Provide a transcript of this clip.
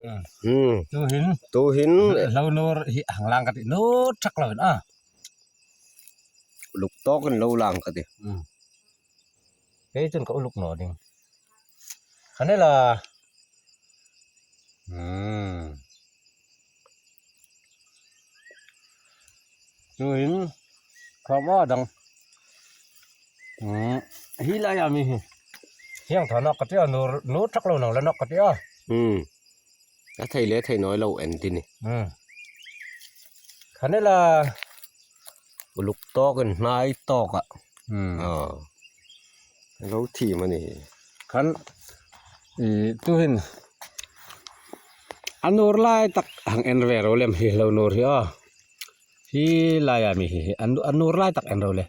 Um Tu hin tu hin lo nur hi hang lang ka ti nur thak lo in a. Uluk tawk in lo lang ka ti. Um kei chun ka uluk no ding. Khanela um tu hin khawma dang um hi lai ami hi hiang tha nok ka tia nur nur thak lo nang la nok ka tia. Um a thei leh thei nawi lo en ti ni. Um khanela uluk tawk in hnai tawk ah um aw lo thim a ni. Khan ih tu hin a nur lai tak hang en ve ro lem hi lo nur hi aw hi lai ah mi hi a nur lai tak en ro le.